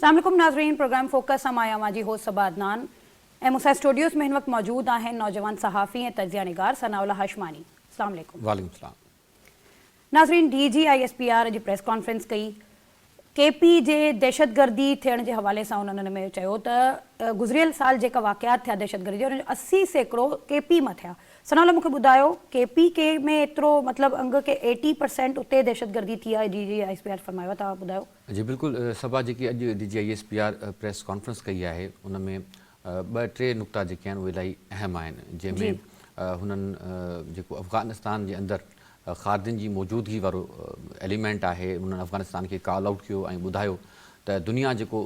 السلام عليڪم ناظرين پروگرام فوڪس سان مان آهيان اوهان جي هوسٽ صبا عدنان ۽ مون سان اسٽوڊيوز ۾ هن وقت موجود آهن نوجوان صحافي ۽ تجزيه نگار ثناء الله هاشماني السلام عليڪم. وعليڪم السلام. ناظرين D G I S P R اڄ پريس ڪانفرنس ڪئي ڪي پي جي دهشتگردي ٿيڻ جي حوالي سان انهن ان ۾ چيو ته گذريل سال جيڪا واقعات ٿيا دهشتگردي جا انهن جو 80% ڪي پي مان ٿيا ثناء الله مون کي ٻڌايو ڪي پي ڪي ۾ ايترو مطلب انگ ڪي ايٽي پرسينٽ اتي دهشتگردي ٿي آهي D G I S P R فرمايو آهي توهان ٻڌايو. جي بلڪل صبا جيڪي اڄ D G I S P R press conference ڪئي آهي ان ۾ ٻه ٽي نقطا جيڪي آهن اهي الاهي اهم آهن جنهن ۾ هنن جيڪو افغانستان جي اندر خارجين جي موجودگي وارو ايليمينٽ آهي انهن افغانستان کي ڪال آئوٽ ڪيو ۽ ٻڌايو ته دنيا جيڪو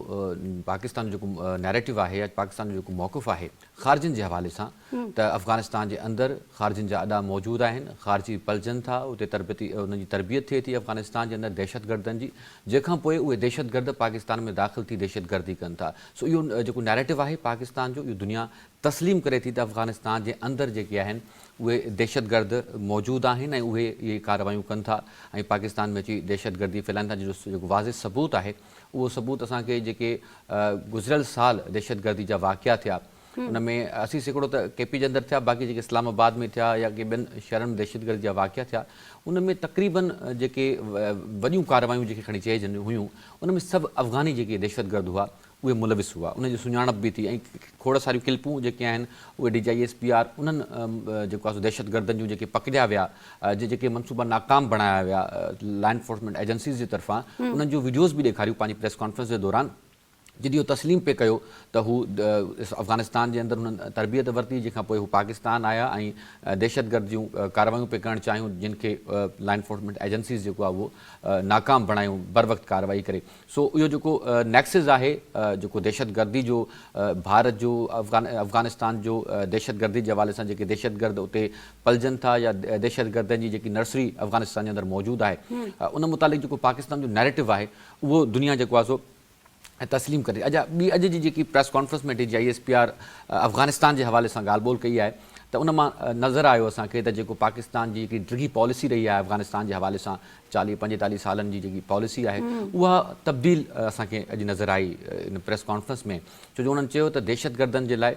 پاڪستان جو جيڪو نيريٽو آهي يا پاڪستان جو جيڪو موقف آهي خارجين جي حوالي سان ته افغانستان جي اندر خارجين جا اڏا موجود آهن خارجي پلجن ٿا اتي تربيتي انهن جي تربيت ٿئي ٿي افغانستان جي اندر دهشتگردن جي جنهن کان پوء اهي دهشتگرد پاڪستان ۾ داخل ٿي دهشتگردي ڪن ٿا سو اهو جيڪو نيريٽو آهي پاڪستان جو اهو دنيا تسليم ڪري ٿي ته افغانستان جي اندر جيڪي آهن اهي دهشتگرد موجود آهن ۽ اهي اهي ڪارروايون ڪن ٿا ۽ پاڪستان ۾ اچي دهشتگردي ڦهلائن ٿا جنهن جو جيڪو واضح ثبوت آهي اهو ثبوت اسان کي جيڪي گذريل سال دهشتگردي جا واقعا ٿيا ان ۾ 80% ته ڪي پي جي اندر ٿيا باقي جيڪي اسلام آباد ۾ ٿيا يا ڪي ٻين شهرن ۾ دهشتگردي جا واقعا ٿيا ان ۾ تقريبن جيڪي وڏيون ڪارروايون جيڪي کڻي چئجن هيون ان ۾ سڀ افغاني جيڪي دهشتگرد هئا اهي ملوث هئا انهن جي سڃاڻپ به ٿي ۽ کوڙ ساريون ڪلپون جيڪي آهن اهي D G I S P R انهن جيڪو آهي سو دهشتگردن جون جيڪي پڪڙيا ويا جيڪي منصوبا ناڪام بڻايا ويا لا انفورسمينٽ ايجنسيز جي طرفان انهن جون وڊيوز به ڏيکاريون پنهنجي پريس ڪانفرنس جي دوران جڏهن اهو تسليم پئي ڪيو ته هو افغانستان جي اندر هنن تربيت ورتي جنهن کان پوء هو پاڪستان آيا ۽ دهشتگرد جون ڪارروايون پئي ڪرڻ چاهيون جن کي لا انفورسمينٽ ايجنسيز جيڪو آهي اهو ناڪام بڻايون بروقت ڪارروائي ڪري سو اهو جيڪو نيڪسز آهي جيڪو دهشتگردي جو ڀارت جو افغانستان جو دهشتگردي جي حوالي سان جيڪي دهشتگرد اتي پلجن ٿا يا دهشتگردن جي جيڪي نرسري افغانستان جي اندر موجود آهي ان متعلق جيڪو پاڪستان جو نيريٽو آهي اهو دنيا جيڪو آهي سو تسليم ڪري اڄ ٻي اڄ جي جيڪي press conference ۾ D G I S P R Afghanistan جي حوالي سان ڳالهه ٻولهه ڪئي آهي ته ان مان نظر آيو اسان کي ته جيڪو پاڪستان جي هڪڙي ڊگهي پاليسي رهي آهي افغانستان جي حوالي سان چاليهه پنجيتاليهه سالن جي جيڪي پاليسي آهي اها تبديل اسان کي اڄ نظر آئي ان پريس ڪانفرنس ۾ ڇو جو انهن چيو ته دهشتگردن جي لاء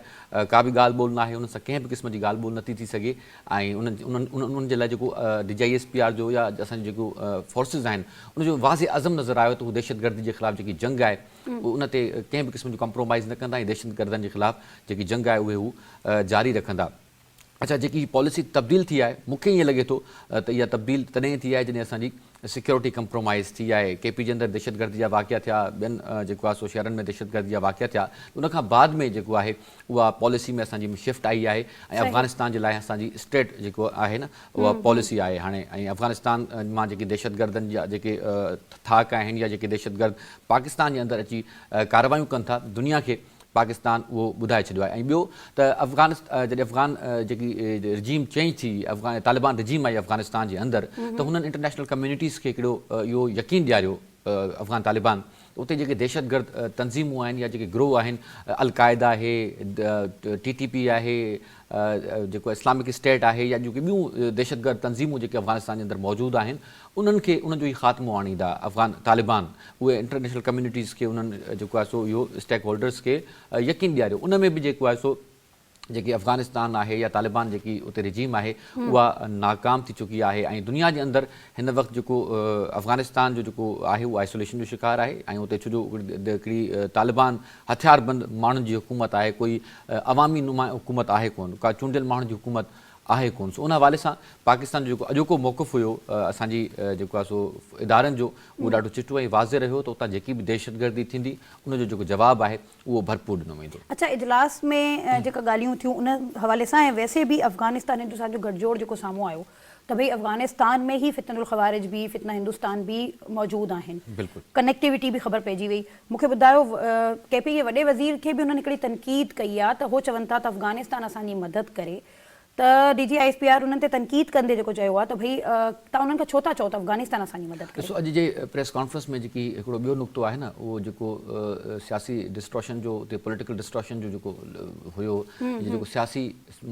ڪا به ڳالهه ٻولهه ناهي انهن سان ڪنهن به قسم جي ڳالهه ٻولهه نٿي ٿي سگهي ۽ انهن انهن جي لاء جيڪو D G I S P R جو يا اسان جون جيڪو فورسز آهن ان جو واضح عزم نظر آيو ته هو دهشتگردي جي خلاف جيڪي جنگ آهي ان تي ڪنهن به قسم جو ڪمپرومائز نه ڪندا ۽ دهشتگردن جي خلاف جيڪي جنگ آهي اهي هو جاري رکندا. اڇا جيڪي هي پاليسي تبديل ٿي آهي مون کي ائين لڳي ٿو ته اها تبديل تڏهن ٿي آهي جڏهن اسان جي سيڪيورٽي ڪمپرومائز ٿي آهي ڪي پي جي اندر دهشتگردي جا واقعا ٿيا ٻين جيڪو آهي سو شهرن ۾ دهشتگردي جا واقعا ٿيا ان کان بعد ۾ جيڪو آهي اها پاليسي ۾ اسان جي شفٽ آئي آهي ۽ افغانستان جي لاء اسان جي اسٽريٽ جيڪو آهي نه اها پاليسي آهي هاڻي ۽ افغانستان مان جيڪي دهشتگردن جا جيڪي ٿاڪ آهن يا جيڪي دهشتگرد پاڪستان جي اندر اچي ڪارروايون ڪن ٿا دنيا کي پاڪستان اهو ٻڌائي ڇڏيو آهي ۽ ٻيو ته افغانست جڏهن افغان جيڪي رجيم چينج ٿي افغان طالبان رجيم آئي افغانستان جي اندر ته هنن انٽرنيشنل ڪميونٽيز کي هڪڙو اهو يقين ڏياريو افغان طالبان ته اتي جيڪي دهشتگرد تنظيمون آهن يا جيڪي گروهه آهن القاعده آهي ٽي ٽي پي آهي جيڪو اسلامڪ اسٽيٽ آهي يا جيڪي ٻيون دهشتگرد تنظيمون جيڪي افغانستان جي اندر موجود آهن انهن کي انهن جو هي خاتمو آڻيندا افغان طالبان اهي انٽرنيشنل ڪميونٽيز کي انهن جيڪو آهي سو اهو اسٽيڪ هولڊرز کي يقين ڏياريو ان ۾ به جيڪو آهي سو جيڪي افغانستان آهي يا طالبان جيڪي اتي رجيم آهي اها ناڪام ٿي چڪي آهي ۽ دنيا جي اندر هن وقت جيڪو افغانستان جو جيڪو آهي اهو آئسوليشن جو شڪار آهي ۽ اتي ڇو جو هڪڙي طالبان هٿياربند ماڻهن جي حڪومت آهي ڪوئي عوامي نما حڪومت آهي ڪون ڪا چونڊيل ماڻهن جي حڪومت آهي ڪون سو ان حوالي سان پاڪستان جو جيڪو اڄوڪو موقف هيو اسان جي جيڪو آهي سو ادارن جو اهو ڏاڍو چٽو ۽ واضح رهيو ته اتان جيڪي به دهشتگردي ٿيندي ان جو جيڪو جواب آهي اهو ڀرپور ڏنو ويندو. اڇا اجلاس ۾ جيڪا ڳالهيون ٿيون ان حوالي سان ۽ ويسي به افغانستان هندستان جو گٺجوڙ جيڪو سامهون آيو ته ڀئي افغانستان ۾ هي فتنه الخوارج به فتنه هندستان به موجود آهن بلڪل. ڪنيڪٽيوٽي به خبر پئجي وئي مون کي ٻڌايو ڪي پي جي وڏي وزير کي به انهن هڪڙي تنقيد ڪئي آهي ته هو چون ٿا ته افغانستان اسان جي مدد ڪري ته D G I S P R انهن تي تنقيد ڪندي جيڪو چيو آهي ته ڀئي توهان انهن کان ڇو ٿا چئو ته افغانستان اسان جي مدد ڪري. ڏسو اڄ جي پريس ڪانفرنس ۾ جيڪي هڪڙو ٻيو نقطو آهي نه اهو جيڪو سياسي ڊسٽورشن جو اتي پوليٽيڪل ڊسٽورشن جو جيڪو هيو جيڪو سياسي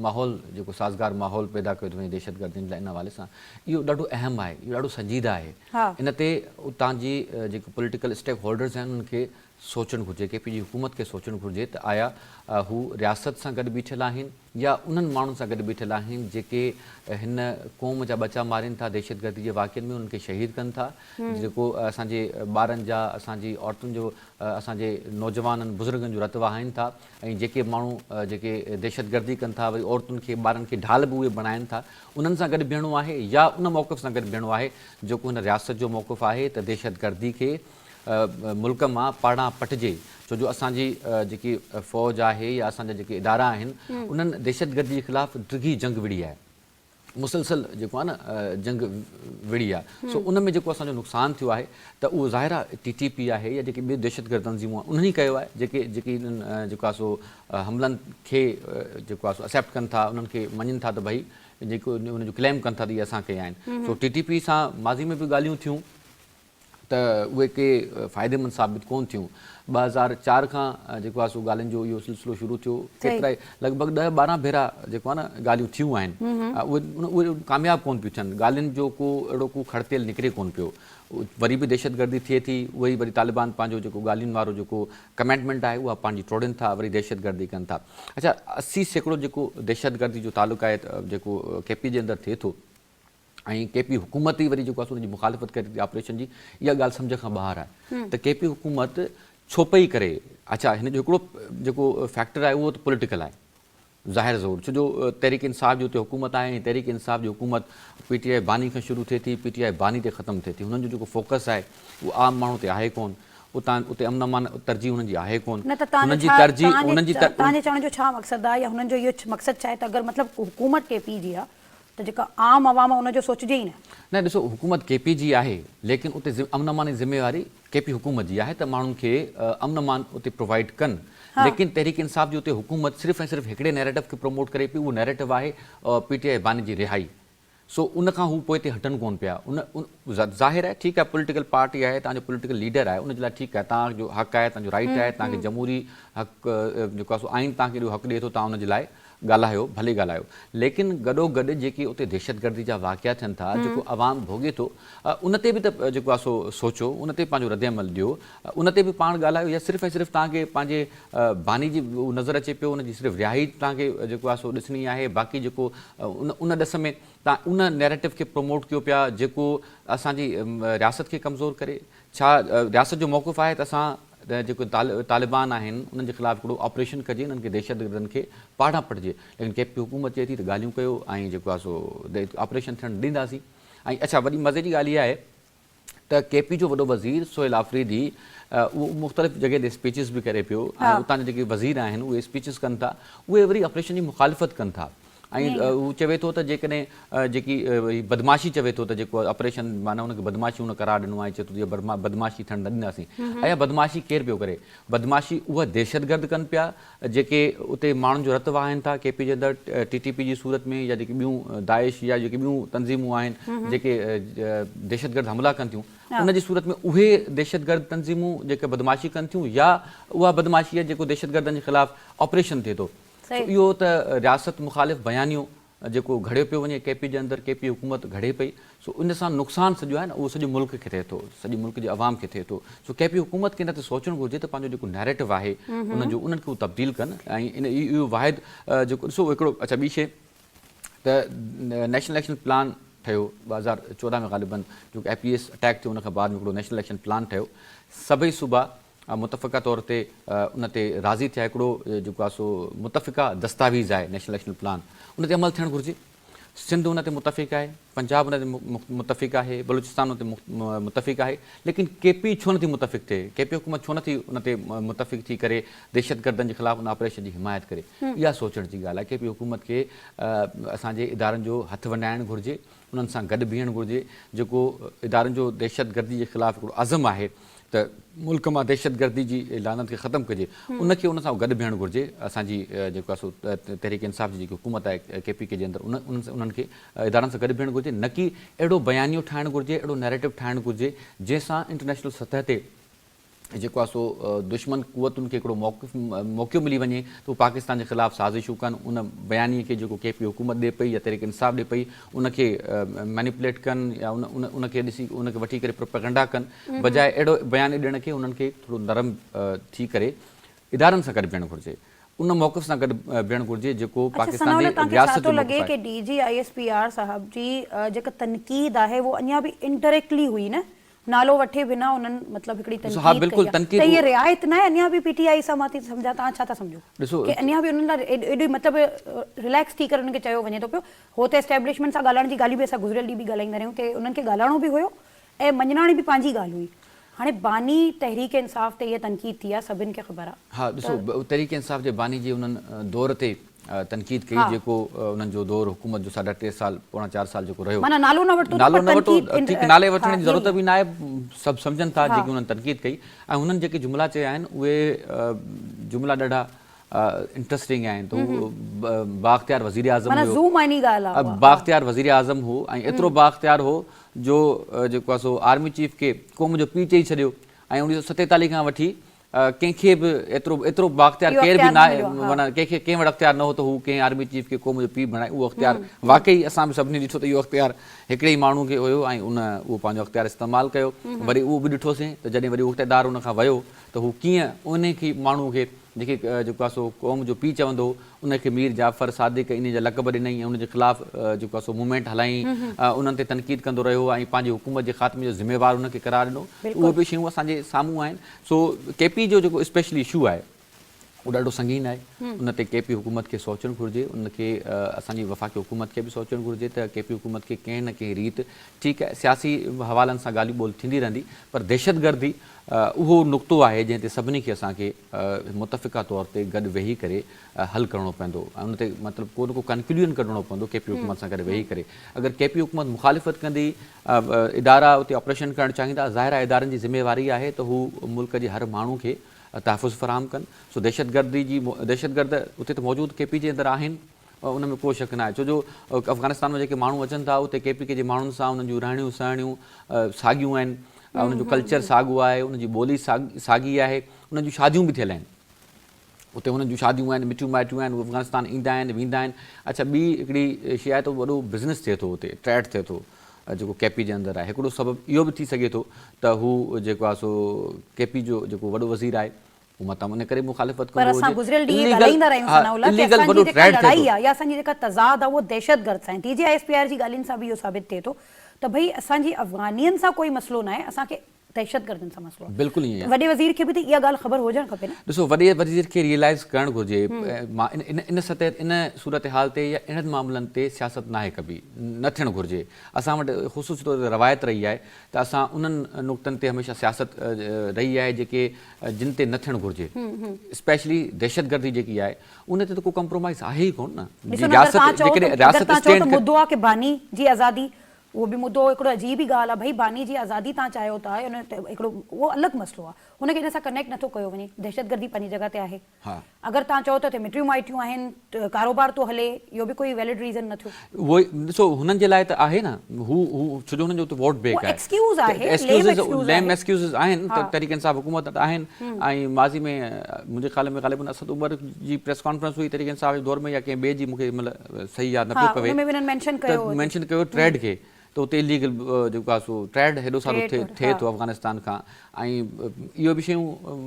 ماحول جيڪو سازگار ماحول پيدا ڪيو ٿو وڃي دهشتگردين لاء ان حوالي سان اهو ڏاڍو اهم آهي اهو ڏاڍو سنجيده آهي ان تي اتان جي جيڪي پوليٽيڪل اسٽيڪ هولڊرز آهن انهن کي سوچڻ گهرجي، ڪي پي جي حڪومت کي سوچڻ گهرجي ته آيا هو رياست سان گڏ بيٺل آهن يا انهن ماڻهن سان گڏ بيٺل آهن جيڪي هن قوم جا ٻچا مارين ٿا، دهشتگردي جي واقعن ۾ انهن کي شهيد ڪن ٿا، جيڪو اسان جي ٻارن جا، اسان جي عورتن جو، اسان جي نوجوانن بزرگن جو رت وهائين ٿا ۽ جيڪي ماڻهو جيڪي دهشتگردي ڪن ٿا وري عورتن کي ٻارن کي ڍال به اهي بڻائين ٿا، انهن سان گڏ بيهڻو آهي يا ان موقف سان گڏ بيهڻو آهي جيڪو هن رياست جو موقف آهي ته دهشتگردي کي ملڪ مان پاڙان پٽجي ڇو جو اسان جي جيڪي فوج آهي يا اسان جا جيڪي ادارا آهن انهن دهشتگردي جي خلاف ڊگهي جنگ وڙهي آهي مسلسل جيڪو آهي نه جنگ وڙهي آهي سو ان ۾ جيڪو اسان جو نقصان ٿيو آهي ته اهو ظاهر آهي ٽي ٽي پي آهي يا جيڪي ٻيون دهشتگرد تنظيمون آهن انهن ئي ڪيو آهي جيڪي جيڪي انهن جيڪو آهي سو حملن کي جيڪو آهي سو اڪسيپٽ ڪن ٿا انهن کي مڃين ٿا ته ڀئي جيڪو ان جو ڪليم ڪن ٿا ته اهي اسان ڪيا آهن سو ٽي ٽي پي سان ماضي ۾ به ڳالهيون ٿيون ته اهي ڪي فائديمند ثابت ڪونه ٿيون. 2004 کان جيڪو آهي سو ڳالهين جو اهو سلسلو شروع ٿيو، ڪيترائي لڳ ڀڳ ڏهه ٻارهن ڀيرا جيڪو آهي نه ڳالهيون ٿيون آهن، اهي اهي ڪامياب ڪونه پيون ٿين، ڳالهين جو ڪو اهڙو ڪو کڙ تيل نڪري ڪونه پيو، وري به دهشتگردي ٿئي ٿي، اهي ئي وري طالبان پنهنجو جيڪو ڳالهين وارو جيڪو ڪميٽمينٽ آهي اها پنهنجي ٽوڙين ٿا، وري دهشتگردي ڪن ٿا. اڇا 80% جيڪو دهشتگردي جو تعلق آهي جيڪو ڪي پي جي اندر ٿئي ٿو، ۽ ڪي پي حڪومت ئي وري جيڪو آهي سو ان جي مخالفت ڪري ٿي آپريشن جي اها ڳالهه سمجهه کان ٻاهر آهي ته ڪي پي حڪومت ڇو پئي ڪري اڇا هن جو هڪڙو جيڪو فيڪٽر آهي اهو ته پوليٽيڪل آهي ظاهر ضرور ڇو جو تحريڪ انصاف جي اتي حڪومت آهي ۽ تحريڪ انصاف جي حڪومت پي ٽي آء باني کان شروع ٿئي ٿي پي ٽي آء باني تي ختم ٿئي ٿي هنن جو جيڪو فوڪس آهي اهو عام ماڻهو تي آهي ڪون اتان اتي امن امان ترجيح هنن جي آهي ڪون نه ته تان هنن جي ترجيح هنن جي تان جي چوڻ جو ڇا مقصد آهي يا هنن جو اهو مقصد ڇا آهي ته اگر مطلب حڪومت ڪي پي جي آهي ته جيڪا عام عوام آهي ان جو سوچجي ئي نه. نه ڏسو حڪومت ڪي پي جي آهي ليڪن اتي امن امان جي ذميواري ڪي پي حڪومت جي آهي ته ماڻهن کي امن امان اتي پرووائيڊ ڪن ليڪن تحريڪ انصاف جي اتي حڪومت صرف ۽ صرف هڪڙي نيريٽو کي پروموٽ ڪري پئي اهو نيريٽو آهي پي ٽي آء باني جي رهائي سو ان کان هو پوئتي هٽن ڪون پيا ان ظاهر آهي ٺيڪ آهي پوليٽيڪل پارٽي آهي توهان جو پوليٽيڪل ليڊر آهي ان جي لاء ٺيڪ آهي توهان جو حق آهي توهان جو رائيٽ آهي توهان کي جمهوري حق جيڪو آهي سو آئين توهان کي اهو حق ڏئي ٿو توهان ان جي لاء ڳالهايو ڀلي ڳالهايو ليڪن گڏو گڏ جيڪي اتي دهشتگردي جا واقعا ٿين ٿا جيڪو عوام ڀوڳي ٿو ان تي به ته جيڪو آهي سو سوچو ان تي پنهنجو رد عمل ڏيو ان تي به پاڻ ڳالهايو يا صرف ۽ صرف توهان کي پنهنجي باني جي نظر اچي پيو ان جي صرف رهائي توهان کي جيڪو آهي سو ڏسڻي آهي باقي جيڪو ان ان ڏس ۾ توهان ان نيريٽو کي پروموٽ ڪيو پيا جيڪو اسان جي رياست کي ڪمزور ڪري ڇا رياست جو موقف آهي ته اسان جيڪو طالبان آهن انهن جي خلاف هڪڙو آپريشن ڪجي انهن کي دهشتگردن کي پاڙان پٽجي ليڪن ڪي پي حڪومت چئي ٿي ته ڳالهيون ڪيو ۽ جيڪو آهي سو آپريشن ٿيڻ نه ڏينداسين ۽ اڇا وڏي مزي جي ڳالهه اها آهي ته ڪي پي جو وڏو وزير سهيل آفريدي اهو مختلف جڳهه تي اسپيچز به ڪري پيو ۽ اتان جا جيڪي وزير آهن اهي اسپيچز ڪن ٿا اهي وري آپريشن جي مخالفت ڪن ٿا ۽ هو چوي ٿو ته جيڪڏهن جيڪي بدمعاشي چوي ٿو ته جيڪو آپريشن معنيٰ ان کي بدمعاشي هن قرار ڏنو آهي چئي ٿو ته اها بدمعاشي ٿيڻ نه ڏينداسين اها بدمعاشي ڪير پيو ڪري بدمعاشي اها دهشتگرد ڪن پيا جيڪي اتي ماڻهن جو رت وهائن ٿا ڪي پي جي اندر ٽي ٽي پي جي صورت ۾ يا جيڪي ٻيون داعش يا جيڪي ٻيون تنظيمون آهن جيڪي دهشتگرد حملا ڪن ٿيون ان جي صورت ۾ اهي دهشتگرد تنظيمون جيڪي بدمعاشي ڪن ٿيون يا اها بدمعاشي آهي جيڪو دهشتگردن جي خلاف آپريشن ٿئي ٿو سو اهو ته رياست مخالف بيانيو جيڪو گهڙيو پيو وڃي ڪي پي جي اندر ڪي پي حڪومت گهڙي پئي سو ان سان نقصان سڄو آهي نه اهو سڄو ملڪ کي ٿئي ٿو سڄي ملڪ جي عوام کي ٿئي ٿو سو ڪي پي حڪومت کي ان تي سوچڻ گهرجي ته پنهنجو جيڪو نيريٽو آهي انهن جو انهن کي هو تبديل ڪن ۽ ان اهو واحد جيڪو ڏسو هڪڙو اڇا ٻي شي ته نيشنل ايڪشن پلان ٺهيو 2014 ۾ غالبن جو اي پي ايس اٽيڪ ٿيو ان کان بعد ۾ هڪڙو نيشنل ايڪشن پلان ٺهيو سڀئي صوبا متفقه طور تي ان تي راضي ٿيا هڪڙو جيڪو آهي سو متفقه دستاويز آهي نيشنل ايڪشن پلان ان تي عمل ٿيڻ گهرجي سنڌ ان تي متفق آهي پنجاب ان تي متفق آهي بلوچستان ان تي متفق آهي ليڪن ڪي پي ڇو نٿي متفق ٿئي ڪي پي حڪومت ڇو نٿي ان تي متفق ٿي ڪري دهشتگردن جي خلاف ان آپريشن جي حمايت ڪري اها سوچڻ جي ڳالهه آهي ڪي پي حڪومت کي اسان جي ادارن جو هٿ ونڊائڻ گهرجي انهن سان گڏ بيهڻ گهرجي جيڪو ادارن جو دهشتگردي جي خلاف هڪڙو عزم آهي ته ملڪ مان دهشتگردي جي لعنت کي ختم ڪجي ان کي ان سان گڏ بيهڻ گهرجي اسان جي جيڪو آهي سو تحريڪ انصاف جي جيڪي حڪومت آهي ڪي پي ڪي جي اندر ان انهن کي ادارن سان گڏ بيهڻ گهرجي نه ڪي اهڙو بيانيو ٺاهڻ گهرجي اهڙو نيريٽو ٺاهڻ گهرجي جنهن سان انٽرنيشنل سطح تي جيڪو آهي سو دشمن قوتن کي هڪڙو موقف موقعو ملي وڃي ته هو پاڪستان جي خلاف سازشون ڪن ان بيانيي کي جيڪو ڪي پي حڪومت ڏي پئي يا تحريڪ انصاف ڏي پئي ان کي مينيپوليٽ ڪن يا ان ان کي ڏسي ان کي وٺي ڪري پروپيگنڊا ڪن بجاء اهڙو بيانيو ڏيڻ کي انهن کي ٿورو نرم ٿي ڪري ادارن سان گڏ بيهڻ گهرجي ان موقف سان گڏ بيهڻ گهرجي جيڪو اڇا پاڪستان ثناء جي الله توهان کي ڇا رياست ٿو جو لڳي موقف آهي. ڪي D G I S P R صاحب جي جيڪا تنقيد آهي اهو اڃا به انڊائريڪٽلي هئي نه نالو وٺي بنا انهن مطلب هڪڙي ڏسو ها تنقيد بلڪل ڪئي آهي تنقيد ته هيء رعايت ناهي اڃا به پي ٽي آء سان مان ٿي سمجهان توهان ڇا ٿا سمجهو ڏسو ڪي اڃا به انهن لاء ايڏو مطلب رليڪس ٿي ڪري انهن کي چيو وڃي ٿو پيو هو ته اسٽيبلشمينٽ سان ڳالهائڻ جي ڳالهيون به اسان گذريل ڏينهن به ڳالهائيندا رهيون ته انهن کي ڳالهائڻو به هيو ۽ مڃراڻي به پنهنجي ڳالهه هئي هاڻي باني تحريڪ انصاف تي هيء تنقيد ٿي آهي سڀن کي خبر آهي ها ڏسو تحريڪ انصاف جي باني جي انهن دور تي تنقيد ڪئي جيڪو انهن جو دور حڪومت جو ساڍا ٽي سال پوڻا چار سال جيڪو رهيو معنيٰ نالو نه ورتو نالو نه ورتو ٺيڪ نالي وٺڻ جي ضرورت به ناهي سڀ سمجهن ٿا جيڪي انهن تنقيد ڪئي ۽ هنن جيڪي جملا چيا آهن اهي جملا ڏاڍا انٽرسٽنگ آهن ته هو بااختيار وزير اعظم معنيٰ هيو ذو معني ڳالهه آهي اها بااختيار وزير اعظم هو ۽ ايترو بااختيار هو جو جيڪو آهي سو آرمي چيف کي قوم جو پيء چئي ڇڏيو ۽ 1947 کان وٺي ڪنهن کي به ايترو ايترو بااختيار اهو ڪير به اختيار نه ناهي مليو آهي ها. معنيٰ ڪنهن کي ڪنهن وٽ اختيار نه هو ته هو ڪنهن آرمي چيف کي قوم جو پيء بڻائي اهو اختيار واقعي اسان به سڀني ڏٺو ته اهو اختيار هڪڙي ئي ماڻهو کي هيو ۽ ان اهو پنهنجو اختيار استعمال ڪيو وري اهو به ڏٺوسين ته جڏهن وري اقتدار ان کان ويو ته هو ڪيئن انهي کي ماڻهو کي جنهن کي جيڪو آهي سو قوم جو پيء چوندو هو ان کي مير جعفر صادق انهي جا لقب ڏنائين ۽ ان جي خلاف جيڪو آهي سو موومينٽ هلائين انهن تي تنقيد ڪندو رهيو ۽ پنهنجي حڪومت جي خاتمي جو ذميوار ان کي قرار ڏنو اهي به شيون اسان جي سامهون آهن سو ڪي پي جو جيڪو اسپيشل اشو آهي اهو ڏاڍو سنگين آهي ان تي ڪي پي حڪومت کي سوچڻ گهرجي ان کي اسان جي وفاقي حڪومت کي به سوچڻ گهرجي ته ڪي پي حڪومت کي ڪنهن نه ڪنهن ريت ٺيڪ آهي سياسي حوالن سان ڳالهيون ٻولهه ٿيندي رهندي پر دهشتگردي اهو نقطو آهي جنهن تي سڀني کي اسان کي متفقه طور تي گڏ ويهي ڪري حل ڪرڻو پوندو ۽ ان تي مطلب ڪو نه ڪو ڪنڪليوزن ڪڍڻو پوندو ڪي پي حڪومت سان گڏ ويهي ڪري اگر ڪي پي حڪومت مخالفت ڪندي ادارا اتي آپريشن ڪرڻ چاهيندا ظاهر آهي ادارن جي ذميواري آهي ته هو ملڪ جي هر ماڻهو کي تحفظ فراهم ڪن سو دهشتگردي جي دهشتگرد اتي ته موجود ڪي پي جي اندر آهن ان ۾ ڪو شڪ ناهي ڇو جو افغانستان مان جيڪي ماڻهو اچن ٿا اتي ڪي پي ڪي جي ماڻهن سان انهن جون رهڻيون سهڻيون ساڳيون آهن انهن جو ڪلچر ساڳو آهي انهن جي ٻولي ساڳي آهي انهن جون شاديون به ٿيل آهن اتي انهن جون شاديون آهن مٽيون مائٽيون آهن افغانستان ايندا آهن ويندا آهن اڇا ٻي هڪڙي شيء آهي ته وڏو بزنس ٿئي ٿو اتي ٽريڊ ٿئي ٿو جيڪو ڪي پي جي اندر آهي هڪڙو سبب اهو به ٿي سگهي ٿو ته هو جيڪو آهي سو ڪي پي جو جيڪو وڏو وزير آهي هو متان ان ڪري مخالفت پر ڪندو اسان هجي. گذريل ڏينهن اليگل ڳالهائيندا رهيون ها ثناء الله ڪي اليگل اسان جي وڏو جيڪا ٽريڊ ٿئي لڙائي ٿو. آهي يا اسان جي جيڪا تضاد آهي اهو دهشتگرد سان آهي D G I S P R جي ڳالهين سان به اهو ثابت ٿئي ٿو ته ڀئي اسان جي افغانين سان ڪوئي مسئلو ناهي اسان کي دهشتگردن سان مسئلو آهي. بلڪل ائين ته وڏي وزير کي به ته اها ڳالهه خبر هجڻ کپي نه. ڏسو وڏي وزير کي ريئلائيز ڪرڻ گهرجي مان ان ان سطح ان صورتحال تي يا اهڙن معاملن تي سياست ناهي ڪبي نه ٿيڻ گهرجي اسان وٽ خصوصي طور تي روايت رهي آهي ته اسان انهن نقطن تي هميشه سياست رهي آهي جيڪي جن تي نه ٿيڻ گهرجي اسپيشلي دهشتگردي جيڪي آهي ان تي ته ڪو ڪمپرومائز آهي ئي ڪونه نه ڏسو نه اگر توهان چئو ته اگر توهان چئو ته مدو آهي ڪي باني جي آزادي اهو به مدو هڪڙو عجيب ئي ڳالهه آهي ڀئي باني جي آزادي توهان چاهيو ٿا ان هڪڙو اهو الڳ مسئلو آهي ان کي ان سان ڪنيڪٽ نٿو ڪيو وڃي دهشتگردي پنهنجي جڳهه تي آهي اگر توهان چئو ته اتي مٽيون مائٽيون آهن، ڪاروبار ٿو هلي، اهو به ڪوئي ويلڊ ريزن نه ٿيو. اهو ئي ڏسو هنن جي لاء ته آهي نه هو هو ڇو جو هنن جو اتي ووٽ بينڪ اهو آهي. ايڪسڪيوز آهي، ليم ايڪسڪيوز ليم آهي. ايڪسڪيوزز آهن ته تحريڪ انصاف حڪومت وٽ آهن ۽ ماضي ۾ منهنجي خيال ۾ غالباً اسد عمر جي پريس ڪانفرنس هئي تحريڪ انصاف جي دور ۾ يا ڪنهن ٻئي جي مون کي هن مهل صحيح ياد نه پيو پوي ان ۾ به هنن مينشن ڪيو ته مينشن ڪيو ٽريڊ کي ته اتي اليگل جيڪو آهي سو ٽريڊ هيڏو سارو ٿئي ٿو افغانستان کان ۽ اهو به شيون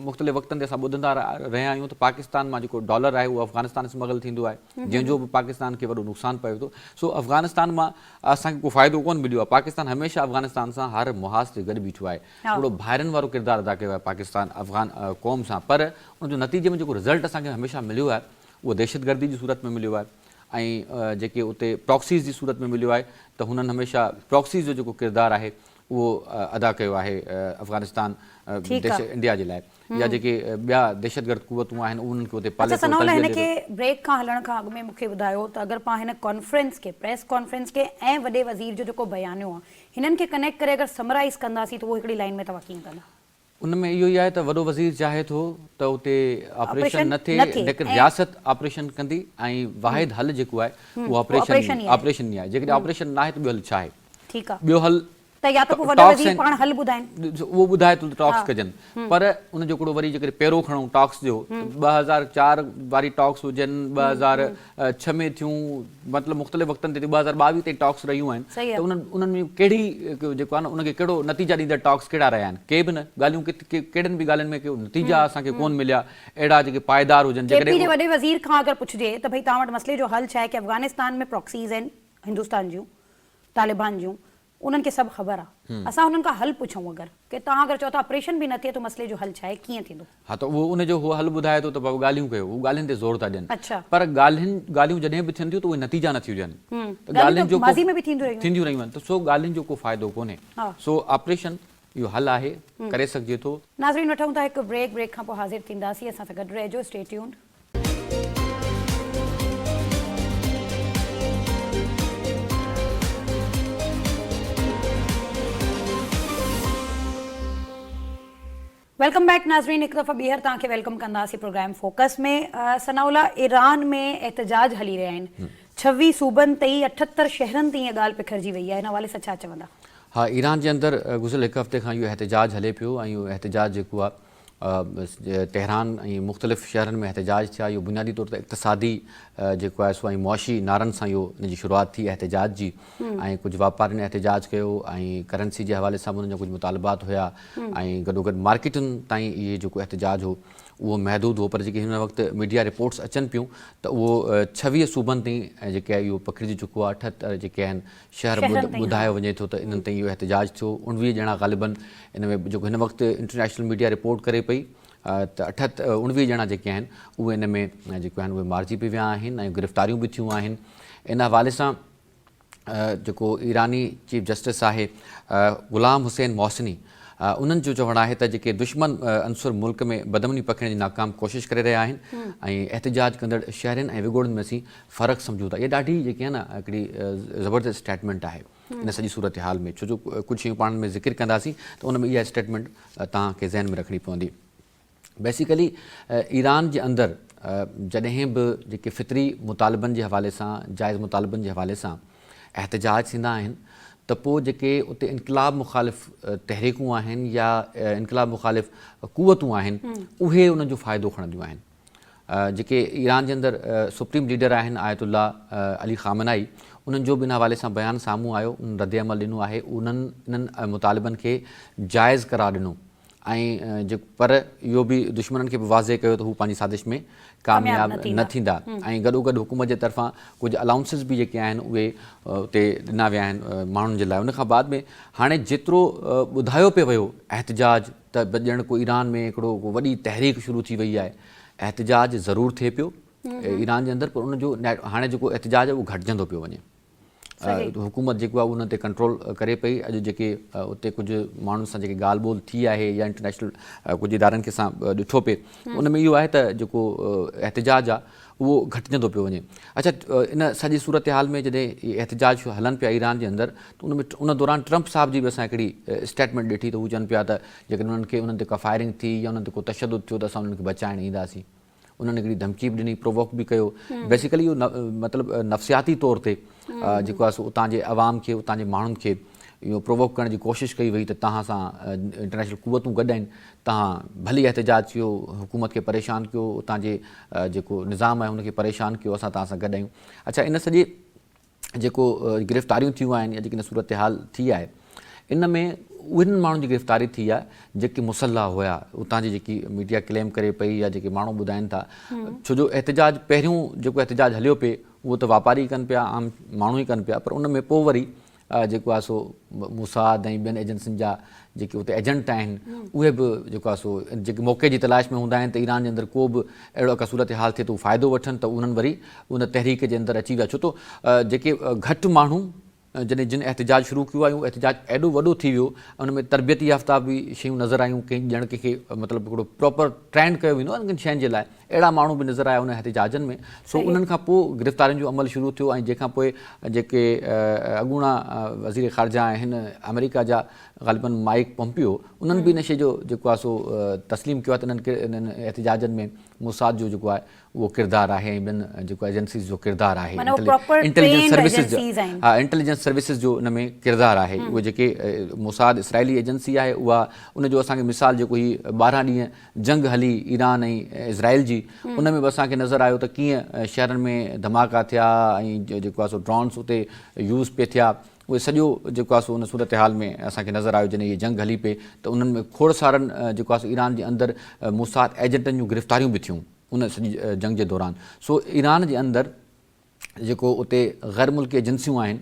مختلف وقتن تي اسان ٻڌندا رهيا آهيون ته پاڪستان مان جيڪو ڊالر آهي اهو افغانستان اسمگل ٿيندو آهي جنهن جو به پاڪستان کي وڏو نقصان پوي ٿو سو افغانستان مان اسان کي ڪو فائدو ڪونه مليو آهي پاڪستان هميشه افغانستان سان هر محاذ تي گڏ بيٺو آهي هڪڙو ڀائرن وارو ڪردار ادا ڪيو آهي پاڪستان افغان قوم سان پر ان جو نتيجي ۾ جيڪو رزلٽ اسان کي هميشه مليو آهي اهو دهشتگردي جي صورت ۾ مليو آهي ۽ جيڪي اتي پراڪسيز جي صورت ۾ مليو آهي ته هنن هميشه پراڪسيز جو جيڪو ڪردار آهي اهو ادا ڪيو آهي افغانستان انڊيا جي لاء يا جيڪي ٻيا دهشتگرد قوتون آهن انهن کي اتي پالي اڇا ثناء الله هن کي بريڪ کان هلڻ کان اڳ ۾ مون کي ٻڌايو ته اگر پان هن ڪانفرنس کي پريس ڪانفرنس کي ۽ وڏي وزير جو جيڪو بيانيو آهي هنن کي ڪنيڪٽ ڪري اگر سمرائيز ڪنداسين ته اهو هڪڙي لائين ۾ توهان ڪيئن ڪندا؟ ان ۾ اهو ئي آهي ته وڏو وزير چاهي ٿو ته اتي آپريشن نه ٿئي ليڪن رياست آپريشن ڪندي ۽ واحد حل جيڪو آهي اهو آپريشن آپريشن ئي آهي جيڪڏهن آپريشن ناهي ته ٻيو حل ڇا آهي ٻيو حل ته يا ته پوء وڏو وزير پاڻ حل ٻڌائين. اهو ٻڌائي ٿو ته ٽاڪس ڪجن پر ان جو هڪڙو وري جيڪڏهن پيرو کڻون ٽاڪس جو ته 2004 واري ٽاڪس هجن 2006 ۾ ٿيون مطلب مختلف وقتن تي 2022 تائين ٽاڪس رهيون آهن ته انهن انهن ۾ ڪهڙي جيڪو آهي نه ان کي ڪهڙو نتيجا ڏيندڙ ٽاڪس ڪهڙا رهيا آهن ڪي به نه ڳالهيون ڪهڙين به ڳالهين ۾ ڪي نتيجا اسان کي ڪون مليا اهڙا جيڪي پائيدار هجن جيڪڏهن ڪي پي جي وڏي وزير کان اگر پڇجي ته ڀئي توهان وٽ مسئلي جو حل ڇا آهي ڪي افغانستان ۾ پراڪسيز آهن هندستان جون طالبان جون انهن کي سڀ خبر آ اسان انهن کان حل پڇون اگر ڪي توهان اگر چئو ٿا آپريشن به نه ٿئي ته مسئلي جو حل ڇا آهي ڪيئن ٿيندو. ها ته اهو ان جو هو حل ٻڌائي ٿو ته بابا ڳالهيون ڪيو هو ڳالهين تي زور ٿا ڏين پر ڳالهين ڳالهيون جڏهن به ٿين ٿيون ته اهي نتيجا نه ٿيون ڏين ته ڳالهين جو ماضي ۾ به ٿينديون رهيون ٿينديون رهيون آهن ته سو ڳالهين جو ڪو فائدو ڪونهي سو آپريشن اهو حل آهي ڪري سگهجي ٿو. ناظرين وٺون ٿا هڪ بريڪ بريڪ کان پوء حاضر ٿينداسين اسان سان گڏ رهجو اسٽي ٽيونڊ. Welcome back ناظرين هڪ دفعو ٻيهر توهان کي welcome ڪنداسين پروگرام فوڪس ۾ ثناء الله ايران ۾ احتجاج هلي رهيا آهن 26 صوبن تائين 78 شهرن تائين اها ڳالهه پکڙجي وئي آهي ان حوالي سان ڇا چوندا؟ ها ايران جي اندر گذريل هڪ هفتي کان اهو احتجاج هلي پيو ۽ اهو احتجاج جيڪو آهي تهران ۽ مختلف شهرن ۾ احتجاج ٿيا اهو بنيادي طور تي اقتصادي جيڪو آهي سو ۽ معاشي نعرن سان اهو ان جي شروعات ٿي احتجاج جي ۽ ڪجهه واپارين احتجاج ڪيو ۽ ڪرنسي جي حوالي سان به انهن جا ڪجهه مطالبات هيا ۽ گڏوگڏ مارڪيٽن تائين اهي جيڪو احتجاج هو اهو محدود هو پر جيڪي هن وقت ميڊيا رپورٽس اچن پيون ته اهو 26 صوبن تائين جيڪي آهي اهو پکڙجي چڪو آهي 78 جيڪي آهن شهر ٻڌايو وڃي ٿو ته انهن تائين اهو احتجاج ٿيو، 19 ڄڻا غالباً ان ۾ جيڪو هن وقت انٽرنيشنل ميڊيا رپورٽ ڪري پئي ته 19 ڄڻا جيڪي آهن اهي ان ۾ جيڪو آهن اهي مارجي به ويا آهن ۽ گرفتاريون به ٿيون آهن. ان حوالي سان جيڪو ايراني چيف جسٽس آهي غلام حسين محسني انهن جو چوڻ آهي ته جيڪي دشمن عنصر ملڪ ۾ بدامني پکيڙڻ جي ناڪام ڪوشش ڪري رهيا آهن ۽ احتجاج ڪندڙ شهرين ۽ وڳوڙن ۾ اسين فرق سمجهون ٿا اها ڏاڍي جيڪي آهي نه هڪڙي زبردست اسٽيٽمينٽ آهي ان سڄي صورتحال ۾ ڇو جو ڪجهه شيون پاڻ ۾ ذڪر ڪنداسين ته ان ۾ اها اسٽيٽمينٽ توهان کي ذهن ۾ رکڻي پوندي بيسيڪلي ايران جي اندر جڏهن به جيڪي فطري مطالبن جي حوالي سان جائز مطالبن جي حوالي سان احتجاج ٿيندا آهن ته پوء جيڪي اتي انقلاب مخالف تحريڪون آهن يا انقلاب مخالف قوتون آهن اهي انهن جو فائدو کڻنديون آهن جيڪي ايران جي اندر سپريم ليڊر آهن آيت الله علي خامنائي انهن جو به ان حوالي سان بيان سامهون آيو انهن رد عمل ڏنو آهي انهن انهن مطالبن کي جائز قرار ڏنو ۽ جيڪو پر اهو به دشمنن کي به واضح ڪيو ته هو پنهنجي سازش ۾ ڪامياب نه ٿيندا ۽ گڏو گڏ حڪومت جي طرفان ڪجهه الائونسز به جيڪي آهن اهي اتي ڏنا ويا آهن ماڻهن جي لاء ان کان بعد ۾ هاڻي جيترو ٻڌايو پيو ويو احتجاج ته به ڄڻ ڪو ايران ۾ هڪڙو ڪو وڏي تحريڪ شروع ٿي وئي آهي. احتجاج ضرور ٿئي پيو ايران جي اندر پر ان جو هاڻي جيڪو احتجاج آهي اهو گهٽجندو پيو وڃي. حڪومت جيڪو آهي ان تي ڪنٽرول ڪري پئي. اڄ جيڪي اتي ڪجهه ماڻهن سان جيڪي ڳالهه ٻولهه ٿي آهي يا انٽرنيشنل ڪجهه ادارن کي سان ڏٺو پئي ان ۾ اهو آهي ته جيڪو احتجاج آهي اهو گهٽجندو پيو وڃي. اڇا ان سڄي صورتحال ۾ جڏهن اهي احتجاج هلن پيا ايران جي اندر ته ان ۾ ان دوران ٽرمپ صاحب جي به اسان هڪڙي اسٽيٽمينٽ ڏٺي ته هو چون پيا ته جيڪڏهن انهن کي انهن تي ڪا فائرنگ ٿي يا انهن تي ڪو تشدد ٿيو ته اسان انهن کي بچائڻ اينداسين. انهن هڪڙي ڌمڪي به ڏني، پرووڪ به ڪيو. بيسيڪلي اهو مطلب نفسياتي طور تي جيڪو آهي سو اتان جي عوام کي اتان جي ماڻهن کي اهو پرووڪ ڪرڻ جي ڪوشش ڪئي وئي ته توهان سان انٽرنيشنل قوتون گڏ آهن توهان ڀلي احتجاج ڪيو، حڪومت کي پريشان ڪيو، اتان جي جيڪو نظام آهي ان کي پريشان ڪيو، اسان توهان سان گڏ آهيون. اڇا ان سڄي جيڪو گرفتاريون ٿيون آهن يا جيڪي ان صورتحال ٿي آهي ان ۾ انهن ماڻهن جي گرفتاري ٿي آهي جيڪي مسلح هيا، اتان جي جيڪي ميڊيا ڪليم ڪري پئي يا جيڪي ماڻهو ٻڌائين ٿا، ڇو جو احتجاج پهريون جيڪو احتجاج هليو پئي اهو ته واپاري ڪن پيا، عام ماڻهو ئي ڪن پيا، پر ان ۾ پوء وري جيڪو آهي سو موساد ۽ ٻين ايجنسين جا جيڪي اتي ايجنٽ آهن اهي به جيڪو آهي سو جيڪي موقعي جي تلاش ۾ هوندا آهن ته ايران جي اندر ڪو به اهڙو ڪا صورتحال ٿئي ته هو فائدو وٺن ته انهن وري ان تحريڪ جي اندر اچي ويا ڇو ته جيڪي گهٽ ماڻهو جڏهن جن احتجاج شروع ڪيو آهي اهو احتجاج ايڏو وڏو ٿي ويو ان ۾ تربيت يافته به شيون نظر آيون ڪنهن ڄڻ ڪنهن کي مطلب هڪڙو پراپر ٽرينڊ ڪيو ويندو آهي ڪن شين جي لاء اهڙا ماڻهو به نظر آيا انهن احتجاجن ۾ سو انهن کان پوء گرفتارين جو عمل شروع ٿيو ۽ جنهن کان پوء جيڪي اڳوڻا وزير خارجه آهن آمريڪا جا غالباً مائيڪ پومپيو انهن به ان شيء جو جيڪو آهي سو تسليم ڪيو آهي ته انهن انهن احتجاجن ۾ موساد جو جيڪو آهي اهو ڪردار آهي ۽ ٻين جيڪو ايجنسيز جو ڪردار آهي انٽيليجنس سروسز جو ها انٽيليجنس سروسز جو ان ۾ ڪردار آهي اهي جيڪي موساد اسرائيلي ايجنسي آهي اها ان جو اسان کي مثال جيڪو هي 12 ڏينهن جنگ هلي ايران ۽ اسرائيل جي ان ۾ به اسان کي نظر آيو ته ڪيئن شهرن ۾ ڌماڪا ٿيا ۽ جيڪو آهي سو ڊرونس اتي يوز پي ٿيا اهي سڄو جيڪو آهي سو ان صورتحال ۾ اسان کي نظر آيو جڏهن هيء جنگ هلي پئي ته انهن ۾ کوڙ سارن جيڪو آهي سو ايران جي اندر موساد ايجنٽن جون گرفتاريون به ٿيون ان سڄي جنگ جي دوران سو ايران جي اندر جيڪو اتي غير ملڪي ايجنسيون آهن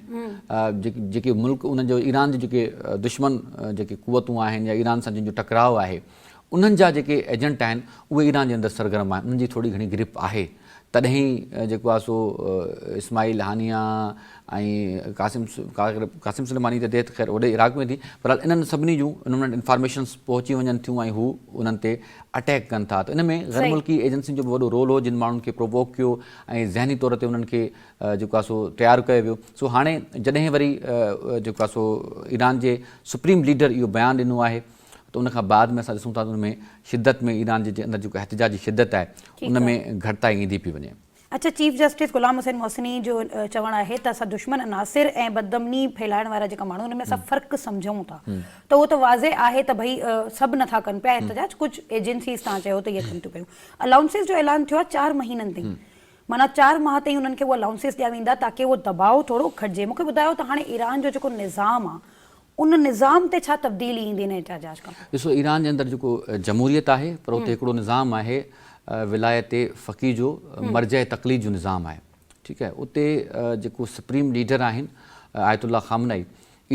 جيڪي ملڪ ان جو ايران جي جيڪي دشمن جيڪي قوتون آهن يا ايران سان جن جو ٽڪراء آهي انهن جا جيڪي ايجنٽ آهن اهي ايران جي اندر سرگرم آهن انهن جي ٿوري گهڻي گرپ آهي تڏهن ئي جيڪو آهي سو اسماعيل هانيه ۽ قاسم قاسم سليماني ته ديٿ خير هوڏي عراق ۾ ٿي بهرحال انهن سڀني جون انهن وٽ انفارميشنس پهچي وڃن ٿيون ۽ هو انهن تي اٽيڪ ڪن ٿا ته ان ۾ غير ملڪي ايجنسين جو به وڏو رول هو جن ماڻهن کي پرووڪ ڪيو ۽ ذهني طور تي انهن کي جيڪو آهي سو تيار ڪيو ويو سو هاڻي جڏهن وري جيڪو آهي سو ايران جي سپريم ليڊر اهو بيان ڏنو آهي ته ان کان بعد ۾ اسان ڏسون ٿا ته ان ۾ شدت ۾ ايران جي اندر جيڪو احتجاجي شدت آهي ان ۾ گهٽتائي ايندي پئي وڃي. اڇا چيف جسٽس غلام حسين محسني جو چوڻ آهي ته اسان دشمن عناصر ۽ بدامني ڦهلائڻ وارا جيڪا ماڻهو ان ۾ اسان فرق سمجهون ٿا ته اهو ته واضح آهي ته ڀئي سڀ نٿا ڪن پيا احتجاج ڪجهه ايجنسيز توهان چيو ته اهي ڪن ٿيون پيون الائونسز جو اعلان ٿيو آهي چار مهينن تائين معنيٰ چار ماهه تائين انهن کي اهو الائونسز ڏيا ويندا تاڪه اهو دٻاء ٿورو گهٽجي مون کي ٻڌايو ته هاڻي ايران جو جيڪو نظام آهي ان نظام تي ڇا تبديلي ايندي ان احتجاج کان پوء؟ ڏسو ايران جي اندر جيڪو جمهوريت آهي پر اتي هڪڙو نظام آهي ولايت فقيه جو مرجع تقليد جو نظام آهي ٺيڪ آهي اتي جيڪو سپريم ليڊر آهن آيت الله خامنائي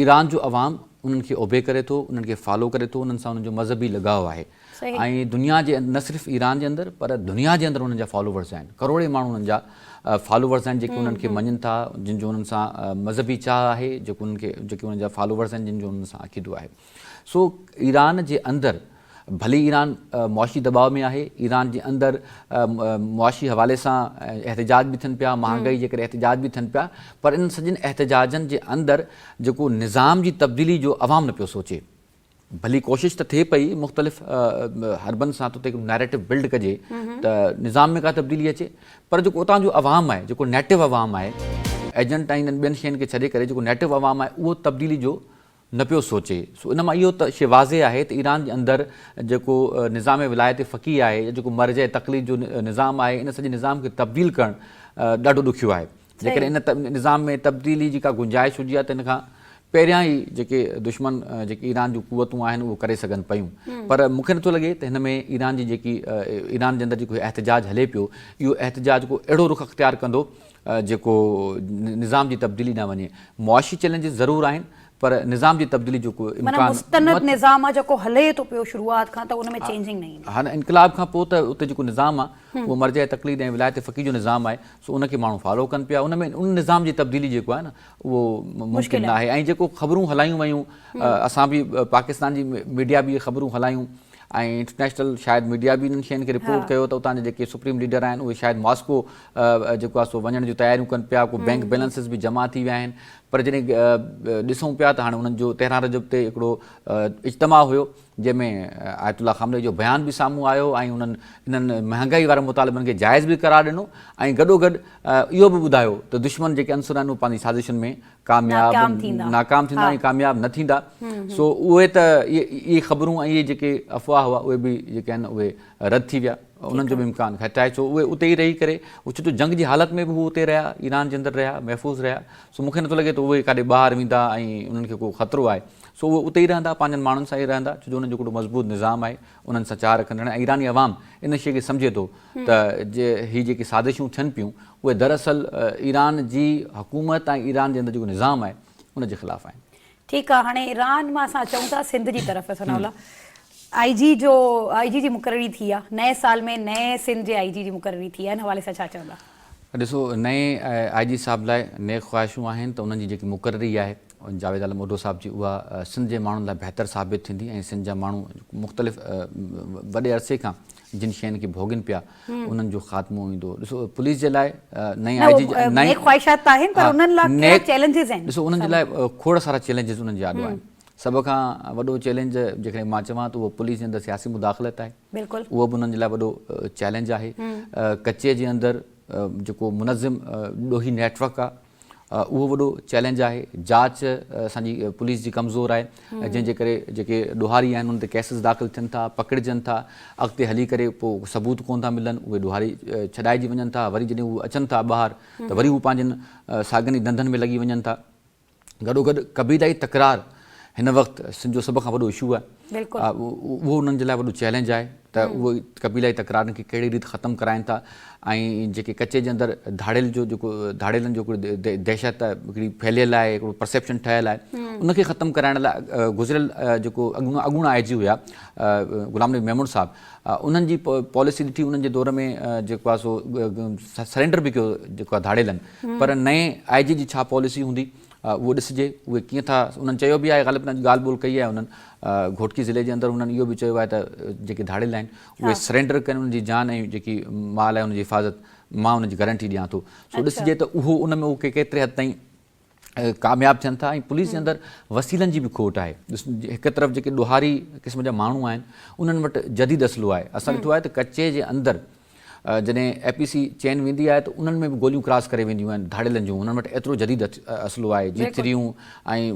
ايران جو عوام انهن کي اوبي ڪري ٿو انهن کي فالو ڪري ٿو انهن سان انهن جو مذهبي لڳاء آهي ۽ دنيا جي نه صرف ايران جي اندر پر دنيا جي اندر انهن جا فالوورز آهن ڪروڙين ماڻهو انهن جا فالوورز آهن جيڪي انهن کي مڃن ٿا جن جو انهن سان مذهبي چاهه آهي جيڪو انهن کي جيڪي انهن جا فالوورز آهن جن جو انهن سان عقيدو آهي سو ايران جي اندر ڀلي ايران معاشي دٻاء ۾ آهي ايران جي اندر معاشي حوالي سان احتجاج به ٿين پيا مهانگائي جي ڪري احتجاج به ٿين پيا پر انهن سڄن احتجاجن جي اندر جيڪو نظام جي تبديلي جو عوام نه پيو سوچي ڀلي ڪوشش ته ٿئي پئي مختلف حربن سان ته اتي هڪ نيريٽو بلڊ ڪجي ته نظام ۾ ڪا تبديلي اچي پر جيڪو اتان جو عوام آهي جيڪو نيٽو عوام آهي ايجنٽ ۽ انهن ٻين شين کي ڇڏي ڪري جيڪو نيٽو عوام آهي اهو تبديلي جو نه پيو سوچي سو ان مان اهو ته شي واضح آهي ته ايران جي اندر جيڪو نظام ولايت فقيه آهي يا جيڪو مرجع تقليد جو نظام آهي ان سڄي نظام کي تبديل ڪرڻ ڏاڍو ڏکيو آهي جيڪڏهن ان نظام ۾ تبديلي جي ڪا گنجائش هجي ها ته ان کان پهريان ئي جيڪي دشمن جيڪي ايران جون قوتون آهن اهو ڪري سگهن پيون پر مون کي نٿو لڳي ته هن ۾ ايران جي جيڪي ايران جي اندر جيڪو احتجاج هلي پيو اهو احتجاج ڪو اهڙو رخ اختيار ڪندو جيڪو نظام جي تبديلي ڏانهن وڃي معاشي چئلينجز ضرور آهن پر نظام جي تبديلي جو ڪو امڪان معنيٰ مستند نظام آ جيڪو هلي ٿو پيو شروعات کان ته ان ۾ چينجنگ نه ايندي. ها نه انقلاب کان پوء ته اتي جيڪو نظام آ اهو مرجع تقليد ۽ ولايت فقيه جو نظام آهي سو ان کي ماڻهو فالو ڪن پيا ان ۾ ان نظام جي تبديلي جيڪو آهي نه اهو ممڪن نه آهي ۽ جيڪو خبرون هلايون ويون اسان به پاڪستان جي ميڊيا به اهي خبرون هلايون ۽ انٽرنيشنل شايد ميڊيا به انهن شين کي رپورٽ ڪيو ته اتان جا جيڪي سپريم ليڊر آهن اهي شايد ماسڪو جيڪو آهي سو وڃڻ جون تياريون ڪن پيا ڪو بينڪ بيلنسز به جمع ٿي ويا آهن پر جڏهن ڏسون پيا ته هاڻي انهن جو تهران رجب تي هڪڙو اجتماع هيو جنهن ۾ آيت الله خامنه جو بيان به سامهون آيو ۽ انهن انهن مهانگائي وارن مطالبن کي جائز به قرار ڏنو ۽ گڏوگڏ اهو به ٻڌايو ته دشمن جيڪي عنصر آهن اهي پنهنجي سازشن ۾ ڪامياب ناڪام ٿيندا ۽ ڪامياب نه ٿيندا سو اهي ته اهي خبرون ۽ اهي جيڪي افواهه هئا اهي به جيڪي آهن اهي رد ٿي ويا انهن جو به امڪان گهٽ آهي ڇو اهي اتي ئي رهي ڪري ڇو جو جنگ جي حالت ۾ به هو اتي رهيا ايران جي اندر رهيا محفوظ رهيا سو مون کي نٿو لڳي ته اهي ڪاڏي ٻاهر ويندا ۽ انهن کي ڪو خطرو آهي سو اهي اتي ئي رهندا پنهنجن ماڻهن سان ئي رهندا ڇو جو انهن جو هڪڙو مضبوط نظام آهي انهن سان چاهه رکندڙ ۽ ايراني عوام ان شيء کي سمجهي ٿو ته جي هي جيڪي سازشون ٿين پيون اهي دراصل ايران جي حڪومت ۽ ايران جي اندر جيڪو نظام آهي ان جي خلاف آهن. ٺيڪ آ هاڻي ايران مان اسان اچون ٿا سنڌ جي طرف ثناء الله آئي جي جو آئي جي جي مقرري ٿي آ نئين سال ۾ نئين سنڌ جي آئي جي جي مقرري ٿي آ ان حوالي سان ڇا چوندا؟ ڏسو نئين آئي جي صاحب لاء نيڪ خواهشون آهن ته انهن جي جيڪي مقرري آهي جاويد عالم اوڍو صاحب جي اها سنڌ جي ماڻهن لاء بهتر ثابت ٿيندي ۽ سنڌ جا ماڻهو مختلف وڏي عرصي کان جن شين کي ڀوڳين پيا انهن جو خاتمو ايندو ڏسو پوليس جي لاء نئين آئي جي نيڪ خواهشات ته آهن پر انهن لاء ڪهڙا چئلينجز آهن ڏسو انهن جي لاء کوڙ سارا چئلينجز انهن جي آڏو آهن. سڀ کان وڏو چئلينج جيڪڏهن مان چوان ته اهو پوليس جي اندر سياسي مداخلت آهي. بلڪل. اهو به انهن جي لاء وڏو چئلينج آهي. ڪچي جي اندر جيڪو منظم ڏوهي نيٽ ورڪ آهي اهو وڏو چئلينج آهي. جاچ اسان جي پوليس جي ڪمزور آهي جنهن جي ڪري جيڪي ڏوهاري آهن انهن تي ڪيسز داخل ٿين ٿا، پڪڙجن ٿا، اڳتي هلي ڪري پوء ثبوت ڪونه ٿا ملن، اهي ڏوهاري ڇڏائجي وڃن ٿا، وري جڏهن هو اچن ٿا ٻاهر ته وري هو پنهنجن ساڳين ئي ڌنڌن ۾ لڳي وڃن ٿا. گڏوگڏ قبيلائي تڪرار هن وقت سنڌ جو سڀ کان وڏو اشو آهي. اهو انهن جي لاء وڏو چئلينج آهي ته اهي قبيلائي تڪرارن کي ڪهڙي ريت ختم ڪرائين ٿا ۽ جيڪي ڪچي جي اندر ڌاڙيل جو جيڪو ڌاڙيلن جو هڪڙو دهشت هڪڙي ڦهليل آهي هڪڙو پرسيپشن ٺهيل آهي ان کي ختم ڪرائڻ لاء گذريل جيڪو اڳوڻا آء جي هيا غلام نبي ميمڻ صاحب انهن جي پاليسي ڏٺي انهن جي دور ۾ جيڪو آهي سو سرينڊر به ڪيو جيڪو آهي ڌاڙيلن پر نئين آء جي جي ڇا پاليسي هوندي اهو ڏسجي اهي ڪيئن ٿا انهن چيو به آهي غالب ڳالهه ٻولهه ڪئي آهي انهن گهوٽڪي ضلعي جي اندر انهن اهو به چيو آهي ته جيڪي ڌاڙيل آهن اهي سرينڊر ڪن انهن جي جان ۽ جيڪي مال آهي ان جي حفاظت مان ان جي گارنٽي ڏيان ٿو سو ڏسجي ته اهو ان ۾ اهي ڪيتري حد تائين ڪامياب ٿين ٿا ۽ پوليس جي اندر وسيلن جي به کوٽ آهي هڪ طرف جيڪي ڏوهاري قسم جا ماڻهو آهن انهن وٽ جديد اسلحو آهي اسان ڏٺو آهي ته ڪچي جي اندر جڏهن اي پي سي چين ويندي آهي ته انهن ۾ به گوليون ڪراس ڪري وينديون آهن ڌاڙيلن جون انهن وٽ ايترو جديد اسلحو آهي جي ٿريون ۽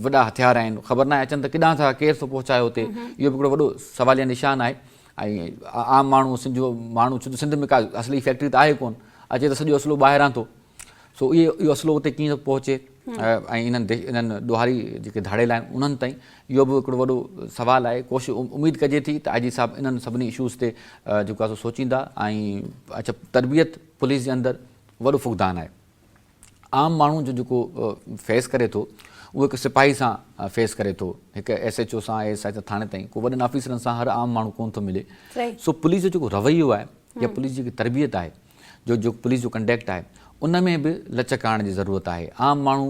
وڏا هٿيار آهن خبر ناهي اچن ته ڪيڏانهن ٿا ڪير ٿو پهچائي اتي اهو به هڪڙو وڏو سواليه نشان آهي ۽ عام ماڻهو سنڌ جو ماڻهو ڇو ته سنڌ ۾ ڪا اصلي فيڪٽري ته آهي ڪون اچي ته سڄو اسلحو ٻاهران ٿو سو اهي اهو اسلحو اتي ڪيئن ٿو پهچي ۽ انهن انهن ڏوهاري جيڪي ڌاڙيل آهن انهن تائين اهو به هڪڙو وڏو سوال آهي ڪوشش اميد ڪجي ٿي ته آء جي صاحب انهن سڀني اشوز تي جيڪو آهي سو سوچيندا ۽ اڇا تربيت پوليس جي اندر وڏو فقدان آهي عام ماڻهو جو جيڪو فيس ڪري ٿو اهو هڪ سپاهي سان فيس ڪري ٿو هڪ ايس ايڇ او سان ايس I سان ٿاڻي تائين ڪو وڏن آفيسرن سان هر عام ماڻهو ڪون ٿو ملي سو پوليس جو جيڪو رويو آهي يا پوليس جي جيڪي تربيت آهي جو جو پوليس جو ڪنڊيڪٽ آهي ان ۾ به لچڪ آڻڻ جي ضرورت آهي عام ماڻهو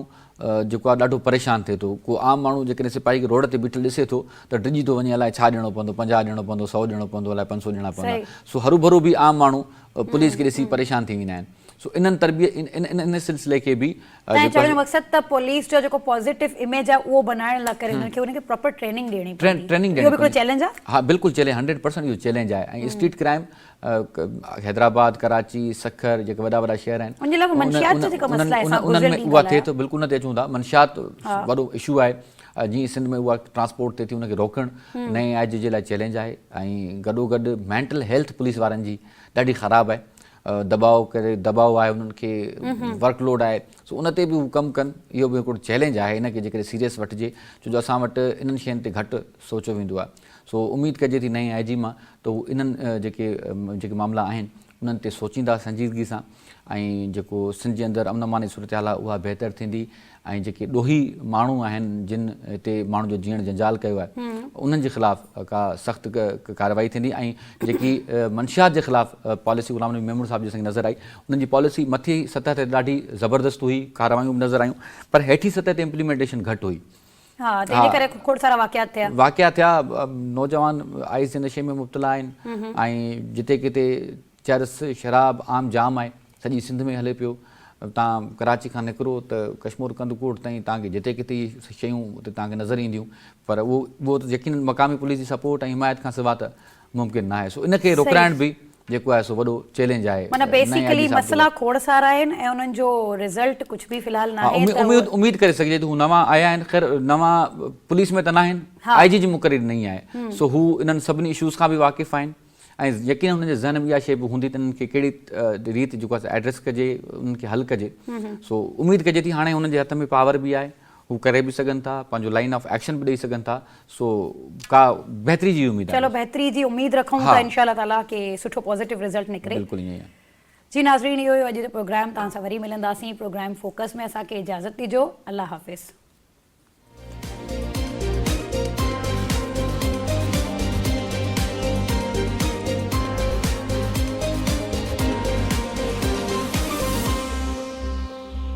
جيڪو آهي ڏاڍو پريشان ٿئي ٿو ڪو عام ماڻهو جيڪڏهن سپاهي کي روڊ تي بيٺل ڏسي ٿو ته ڊڄي ٿو وڃي الائي ڇا ڏيڻو پوندو 50 ڏيڻو پوندو 100 ڏيڻو پوندو الائي 500 ڏيڻا پوندا سو هروڀرو به عام ماڻهو پوليس کي ڏسي پريشان ٿي ويندا آهن سو انهن تربيت ان ان سلسلي کي به تنهن چوڻ جو مقصد ته پوليس جو جيڪو پازيٽو اميج آهي اهو بنائڻ لاء ڪري انهن کي انهن کي پراپر ٽريننگ ڏيڻي پوندي ٽريننگ اهو به هڪڙو چئلينج آهي ها بلڪل چئلينج 100% اهو چئلينج آهي ۽ اسٽريٽ ڪرائم حيدرآباد، ڪراچي، سکر جيڪي وڏا وڏا شهر آهن ان جي علاوه منشيات جا جيڪا مسئلا آهن انهن ۾ اها ٿئي ٿو بلڪل ان تي اچون ٿا منشيات وڏو اشو آهي جيئن سنڌ ۾ اها ٽرانسپورٽ ٿئي ٿي ان کي روڪڻ نئين آء جي جي لاء چئلينج آهي ۽ گڏو گڏ مينٽل هيلٿ پوليس وارن جي ڏاڍي خراب آهي دٻاء ڪري دٻاء آهي انهن کي ورڪ لوڊ آهي سو ان تي به هو ڪم ڪن اهو به هڪڙو چئلينج آهي ان کي جيڪڏهن سيريس وٺجي ڇو جو اسان وٽ انهن شين تي گهٽ سوچيو ويندو آهي سو اميد ڪجي ٿي نئين آء جي مان ته هو انهن جيڪي جيڪي معاملا آهن انهن تي سوچيندا سنجيدگي سان ۽ جيڪو سنڌ جي اندر امن امان جي صورتحال آهي اها بهتر ٿيندي ۽ جيڪي ڏوهي ماڻهو آهن جن هتي ماڻهن جو جيئڻ جنجال ڪيو آهي انهن جي خلاف ڪا سخت ڪارروائي ٿيندي ۽ جيڪي منشيات جي خلاف پاليسي غلام نبي ميمڻ صاحب جي اسان کي نظر آئي انهن جي پاليسي مٿي سطح تي ڏاڍي زبردست هئي ڪارروايون به نظر آيون پر هيٺين سطح تي امپليمينٽيشن گهٽ هئي ها تنهن جي ڪري کوڙ سارا واقعات ٿيا. واقعا ٿيا نوجوان آئس جي نشي ۾ مبتلا آهن ۽ جتي ڪٿي چرس شراب عام جام آهي سڄي سنڌ ۾ هلي پيو تان ڪراچي کان نڪرو ته ڪشمور ڪنڌڪوٽ تائين تان کي جتي ڪٿي اهي شيون اتي تان کي نظر اينديون پر اهو اهو ته يقينن مقامي پوليس جي سپورٽ ۽ حمايت کان سوا ته ممڪن ناهي سو ان کي روڪرائڻ به جيڪو آهي سو وڏو چئلينج آهي. معنيٰ بيسيڪلي مسئلا کوڙ سارا آهن ۽ انهن جو رزلٽ ڪجهه به في الحال ناهي ته اميد اميد ڪري سگهجي ٿي هو نوان آيا آهن خير نوان پوليس ۾ ته ناهن آء جي جي مقرري نئين آهي سو هو انهن سڀني اشوز کان به واقف آهن ۽ يقينن هنن جي ذهن ۾ اها شيء به هوندي ته انهن کي ڪهڙي ريت جيڪو آهي ايڊريس ڪجي انهن کي حل ڪجي سو اميد ڪجي ٿي هاڻي هنن جي هٿ ۾ پاور به آهي هو ڪري به سگهن ٿا پنهنجو لائين آف ايڪشن به ڏئي سگهن ٿا سو ڪا بهتري جي اميد آهي. چلو بهتري جي اميد رکون ٿا انشاء الله تعالي ڪي سٺو پازيٽو رزلٽ نڪري. بلڪل ائين ئي آهي. جي ناظرين اهو هيو اڄ جو پروگرام توهان سان وري ملنداسين پروگرام فوڪس ۾ اسان کي اجازت ڏجو الله حافظ.